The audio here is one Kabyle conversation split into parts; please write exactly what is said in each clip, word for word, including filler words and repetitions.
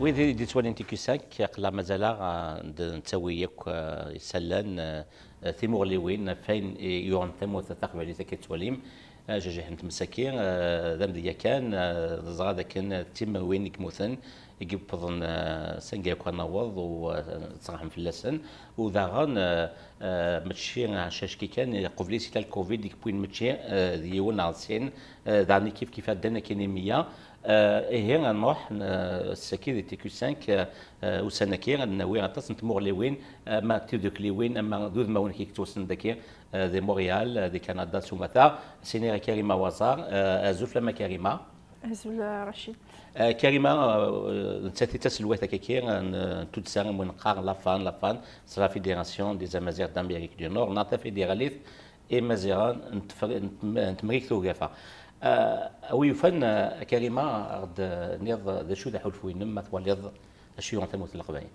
Wid i d-yettwalin T Q cinq, aql-aɣ mazal-aɣ, ah, d-, nettawi akk, ah, isallen, ah, timuɣliwin, ɣef wayen i yuɣen tamurt taqbaylit akka tettwalim, ah, jajiḥen tmes-agi, ah, d amedya kan, ah, neẓra dakken d timawin i yemmuten, i yewwḍen, ah, s anga akk ad naweḍ u, ah, nettṛaḥem fell-asen. U daɣen, ah, ah, mačči ɛecc-acki kan, qbel-is yella lkovid i yewwin mačči, ah, d yiwen neɣ d sin, ah, daɣen i kif kif ddan akkin i meyya. Ah, ihi ad nṛuḥ, ah, ass-agi di T Q cinq, ah, ah, ussan-agi ad nawi aṭas n tmuɣliwin, ama d tidukliwin, ama d udmawen i yettwassnen dagi, ah, di Montréal, ah, di Canada s umata. Siniɣ i Karima Waẓar, ah, azul fell-am a Karima. Azul, ah, Racid. Ah, Karima, ah, nettat i d taselwayt akka-agi, ah, n, n tuddsa i win neqqar la FAN, la FAN, c'est la Fédération des Amaziɣ d'Amérique du Nord, neɣ tafidiralit Imaziɣen n Tefri-, n Tem-, n Temrikt Ugafa. Ah, a wi yufan, ah, a Karima, ad ɣ-d-tiniḍ d acu d aḥulfu-inem, ma twaliḍ acu yuɣen tamurt n Leqbayel?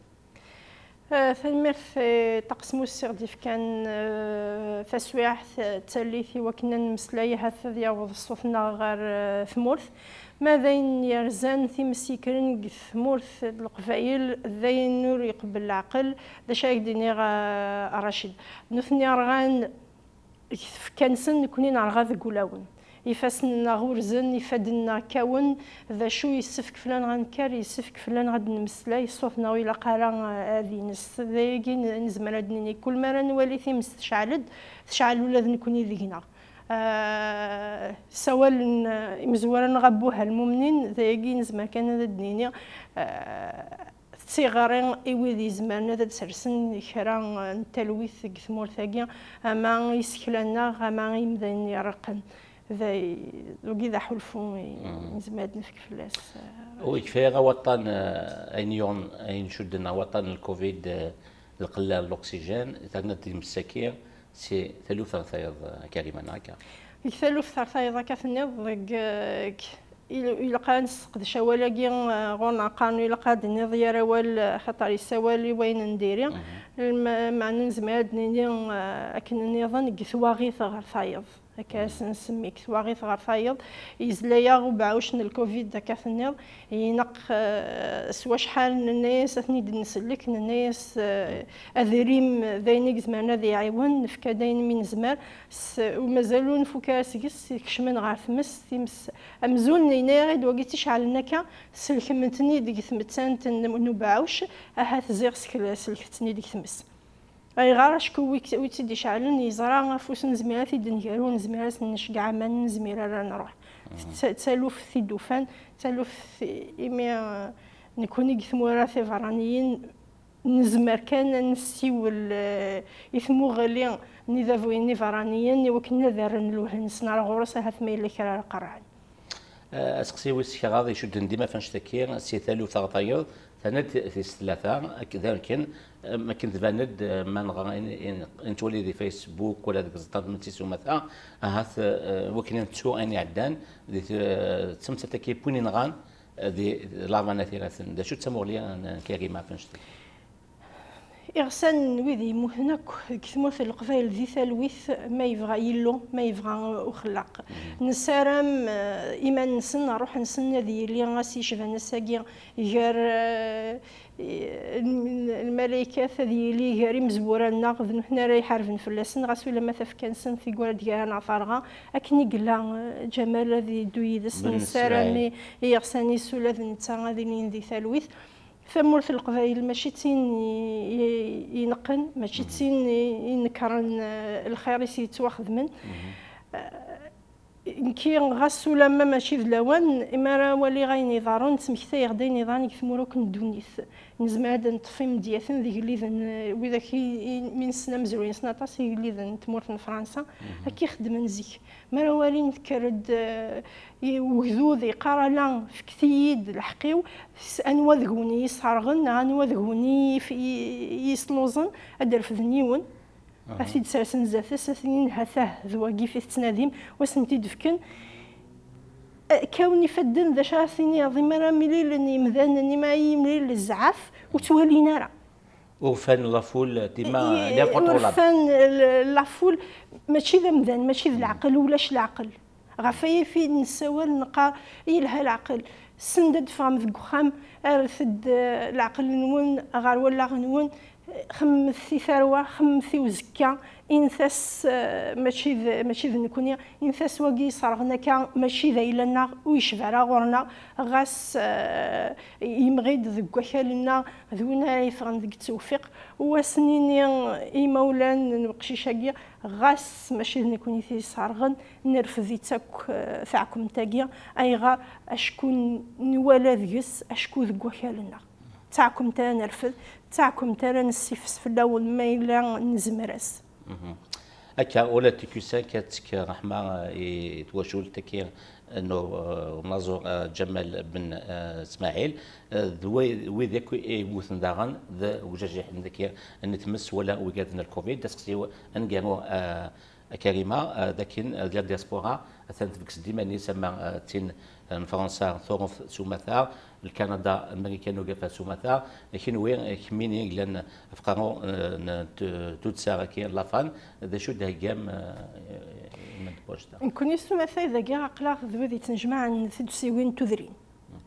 Ah, tanemmirt i Ṭaqes Musa i ɣ-d-yefkan, ah, taswiɛt, ah, d tallit i wakken ad nemmeslay, ahat ad yaweḍ ṣṣut-nneɣ ɣer, ah, tmurt. Ma d ayen yerzan times yekkren deg tmurt n Leqbayel, d ayen ur iqebbel leɛqel, d acu ara k-d-iniɣ, ah, a Racid? Nutni rɣan deg tfekka-nsen, nekni nerɣa deg wulawen. Ifassen-nneɣ urzen, ifadden-nneɣ kkawen. D acu yessefk fell-aneɣ ad nekker? Yessefk fell-aneɣ ad d-nemmeslay, ṣṣut-nneɣ ur ilaq ara, eh, ad ines. D ayagi n-, nezmer ad d-nini, kul mi ara nwali times tecɛel-d, tecɛel ula d nekni deg-neɣ. Eh, ssawalen, eh, imezwura-nneɣ Abuha Lmumnin, d ayagi nezmer kan ad d-nini, eh, d tiɣri i wid izemren ad d-sersen kra n talwit deg tmurt-agi, ama i isekla-nneɣ, ama i yimdanen ireqqen. D ay-, wagi d aḥulfu i nezmer ad nefk fell-as, eh, ur yekfi ara waṭṭan, eh, ayen yuɣen, ayen icudden ɣer waṭṭan n lkovid, eh, d lqella n l'oxygène, terna-d times-agi si taluft ɣer tayeḍ, eh, Karima, neɣ akka? Deg taluft ɣer tayeḍ, akka tenniḍ, deg, eh, Ilaq ad nesseqdec awal-agi, eh, ɣur-neɣ qqaren ilaq ad d-tiniḍ yir awal, eh, xaṭer yessawal i wayen n diri. Lme-, meɛna nezmer ad d-nini, eh, akken nniḍen, deg twaɣit ɣer tayeḍ. Akka as-nsemmi, deg twaɣit ɣer tayeḍ, yezla-yaɣ ubeɛɛuc n lkovid, akka tenniḍ, ineq, eh, s wacḥal nenna-yas ad ten-id-nsellek, nenna-yas, eh, adrim d ayen i izemren ad iɛiwen, nefka-d ayen mi nezmer, s-, u mazal ur nfuk ara seg-s, kecmen ɣer tmes, times, amzun yenna-yaɣ-id wagi tt-iceɛlen akka, selkemt-ten-id deg tmettant n, n ubeɛɛuc, ahat ziɣ skel-, selket-ten-id deg tmes. Ayɣer? Acku wi k-, wi tt-id-iceɛlen yeẓra afus nezmir ad t-id-nger, ur nezmir ad s-nceggeɛ aman, nezmir ara nruḥ. D ta-, d taluft i d-ufan, d taluft imi, eh, nekkni deg tmura tiberraniyin, nezmer kan ad nessiwel, eh, i tmuɣli n idabuyen iberraniyen i wakken ad rren lwehn-nsen ar ɣur-s, ahat ma yella kra ara qerrɛen. Eh, aseqsi wis kraḍ icudden dima ɣef annect-agi, si taluft ɣer tayeḍ, terna-d tis tlata, ak-, d akken, em, akken tban-d, eh, ma nɣa in, in, i nettwali di Facebook wala deg ẓeṭṭa n tmetti s umata, ahat, eh, wakken ad nettu ayen iɛeddan, di t-, eh, d tamettant-agi n win yenɣan, eh, di, di Laṛebɛa n At Iraten. D acu d tamuɣli n, n Karima ɣef annect-agi? Iɣsan n wid yemmuten akk deg tmurt n Leqbayel di talwit, ma yebɣa Yillu, ma yebɣa uxellaq. Nessaram, eh, iman-nsen, ṛṛuḥ-nsen ad yili ass yecban ass-agi gar, eh, lm-, lmalaykat, ad yili gar imezwura-nneɣ, d nutni ara iḥarben fell-asen, ɣas ulamma tafekka-nsen tiggura d-gar-aneɣ terɣa, akken i yella, eh, Ǧamal ad yeddu yid-s. Nessaram i, i iɣsan-is ula d netta ad ilin di talwit. Tamurt n Leqbayel mačči d tin i, i, ineqqen, mačči d tin i, inekkren, eh, lxir i s-yettwaxedmen. Eh, nekki, ɣas ulamma mačči d lawan, imi ara waliɣ ayen iḍerrun, ttmektayeɣ-d ayen iḍerrun deg tmura akk n ddunit. Nezmer ad neṭṭef imedyaten d igelliden, eh, widak i, i, mi nessen amezruy-nsen aṭas, igelliden n tmurt n Fransa, akka i xeddmen zik. Mi ara walin tekker-d, eh, i ugdud, iqqar: "Ala, fket-iyi-d lḥeqq-iw, s-, anwa deg-wen i yi-sserɣen, neɣ anwa deg-wen i yi-, i, i yi-sluẓen, ad d-refden yiwen, ad t-id-sersen zdat-s, ad t-inin hatah, d wagi i tettnadim, u ad sen-t-id-fken." Eh, kkawen ifadden, d acu ara tiniḍ, imi ara mlilen yimdanen, imi ara yimlil zzɛaf, ur ttwalin ara. Urfan la foule, dima, i-, incontrôlable. Urfan l-, la foule, mačči d amdan, mačči d leɛqel, ulac leɛqel. Ɣef waya i nessawal, neqqar yelha leɛqel. Send ad d-teffɣem deg uxxam, rret-d, eh, leɛqel-nwen ɣer wallaɣ-nwen, eh, xemmet i tarwa, xemmet i uzekka, init-as, eh, mačči d, mačči d nekkni, init-as wagi yesserɣen akka, mačči d ayla-nneɣ, ur yecbi ara ɣur-neɣ, ɣas, eh, yemɣi-d deg wakal-nneɣ, d win ara yeffɣen deg ttewfiq, u ad s-nini i yimawlan n weqcic-agi, ɣas mačči d nekkni i t-yesserɣen, nerfed-itt akk, eh, taɛkemt-agi. Ayɣer? Acku n-, nwala deg-s, acku deg wakal-nneɣ. D taɛkemt ara nerfed, d taɛkemt ara nessifes fell-awen ma yella nezmer-as. Mhm. Akka, ula d T Q cinq ad tekk ṛṛeḥma, eh, i twacult-agi n, eh, unaẓur, eh, Ǧamal Ben, eh, Smaɛil, eh, d wi-, wid akk i yemmuten daɣen d ujajiḥen dagi n tmes wala wigad n lkuvid. Aseqsi-w aneggaru, eh, a Karima, eh, d akken, eh, la diaspora atan tbekkes-d iman-is, ama, eh, d tin, eh, n Fransa, Tuṛuft s umata, Lkanada, Marikan Ugafa s umata, kenwi, eh, kemmini yellan ɣef uqerru, eh, n t-, tuddsa-agi n la FAN, d acu d-theggam, eh, i Madame Pochta? Nekkni s umata dagi aql-aɣ d wid yettnejmaɛen tiddsiwin n tudrin.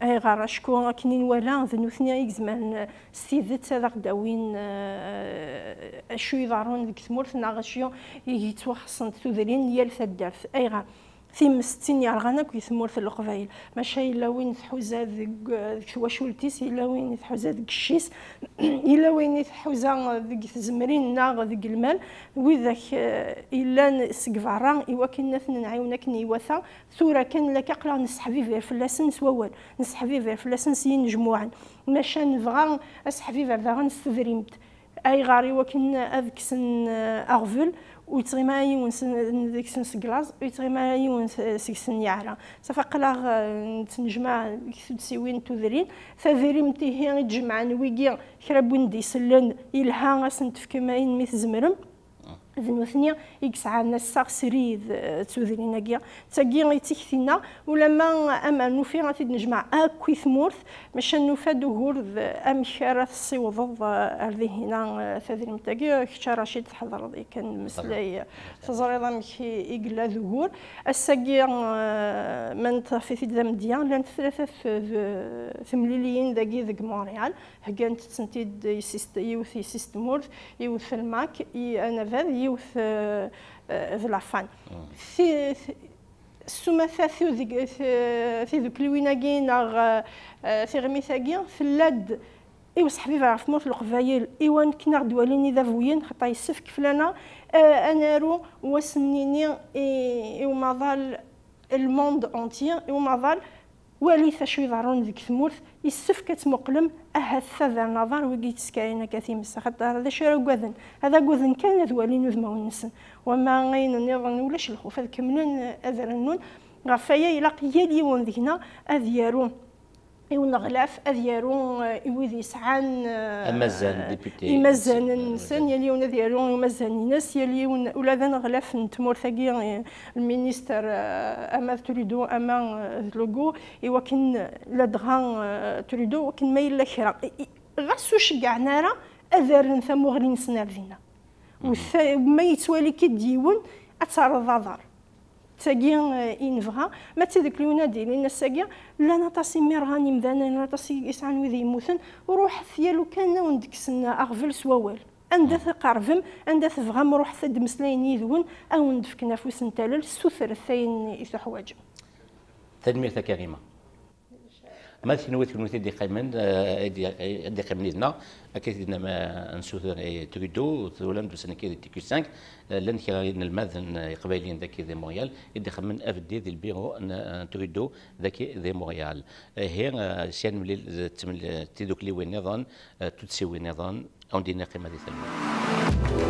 Ayɣer? Acku akken i nwala, d nutni i izemren s tidet ad aɣ-d-awin, eh, acu iḍerrun deg tmurt neɣ acu i yettwaxeṣṣen d tudrin n yal taddart. Ayɣer? Times d tin yerɣan akk di tmurt n Leqbayel. Maca yella win tḥuza deg, deg twacult-is, yella win tḥuza deg cci-s, yella win i tḥuza deg tzemrin neɣ deg lmal. Widak, eh, yellan seg berra i wakken ad ten-nɛiwen akken iwata. Tura kan la aql-aɣ nesseḥbibir fell-asen s wawal, nesseḥbibir fell-asen s yinejmuɛen. Maca nebɣa aseḥbiber daɣen s tedrimt. Ayɣer? I wakken ad kksen, eh, aɣbel, ur yettɣimi ara yiwen s-, deg-sen seg laẓ, ur yettɣimi ara yiwen s-, seg-sen yeɛra. Safi aql-aɣ, eh, nettnejmaɛ deg tuddsiwin n tudrin. Tadrimt ihi i d-jemɛen wigi, kra n win d-isellen, yelha ad sen-tefkem ayen mi tzemrem. D nutni i yesɛan assaɣ srid, eh, d tudrin-agi. D tagi i d tikti-nneɣ, ulamma amer nufi ad t-id-nejmeɛ akk i tmurt, maca nufa-d ugur d amek ara tessiwḍeḍ, eh, ar dihina, eh, tadrimt-agi. Kečč a Racid tḥeḍreḍ yakan mmeslay, eh, teẓriḍ amek i, i yella d ugur. Ass-agi, eh, ma neṭṭef-it-id d amedya, llant tlata t-, temliliyin dagi deg Montréal. Heggant-tent-id yessi-s-, yiwet yessi-s tmurt, yiwet lmak, i anabad, yiwet, eh, eh, d la FAN. Ti-, ti-, s umata tudeg-, ti-, tidukliwin-agi neɣ, eh, tiɣmit-agi tella-d i useḥbiber ɣef tmurt n Leqbayel, i wakken ad ɣ-d-walin idabuyen, xaṭer yessefk fell-aneɣ, eh, ad naru, u ad sen-nini i, i umaḍal, le monde entier, i umaḍal, walit acu iḍerrun deg tmurt, yessefk ad tmuqlem, ahat tader n aḍar wigi yettskarin akka times, axaṭer d acu ara ugaden? Ad agaden kan ad walin udmawen-nsen. Wama ayen nniḍen, ulac lxuf, ad kemmlen ad rennun. Ɣef waya, ilaq yal yiwen deg-neɣ ad yaru i uneɣlaf, ad yaru, eh, i wid yesɛan, eh, amazan, député, imazzanen-nsen, yal yiwen ad yaru i umazan-ines, yal yiwen, ula d aneɣlaf n tmurt-agi, eh, lminister, eh, ama d Trudeau, ama, eh, d Legault, i wakken ladɣa, eh, Trudeau, wakken ma yella kra. I, i, ɣas ur ceggɛen ara ad rren tamuɣli-nsen ar dinna. U ta-, ma yettwali-k-id yiwen, ad terreḍ aḍar. D tagi, eh, i nebɣa. Ma d tidukliwin ad d-ilin ass-agi, llan aṭas imirɣan imdanen, llan aṭas i yesɛan wid yemmuten, ruḥet ya lukan a wen-d-kksen aɣbel s wawal. Anda tqerbem, anda tebɣam, ruḥet ad d-mmeslayen yid-wen, a wen-d-fken afus n tallelt, sutret ayen i tuḥwaǧem. Tanemmirt a Karima. Ma d kenwi d kenwi i d-iqqimen, eh, i d-, i d-iqqimen yid-neɣ, akka i d-nna, eh, nsuter i Trudeau, twalam-d ussan-agi di T Q cinq, eh, llan kra n inelmaden, eh, iqbayliyen daki di Montréal, i d-ixemmen abeddi di lbiru n, eh, Trudeau daki di Montréal. Ihi, eh, sya nemlil d tmel-, tidukliwin niḍen, eh, tuddsiwin niḍen, a wen-d-ini qqim ad italmud.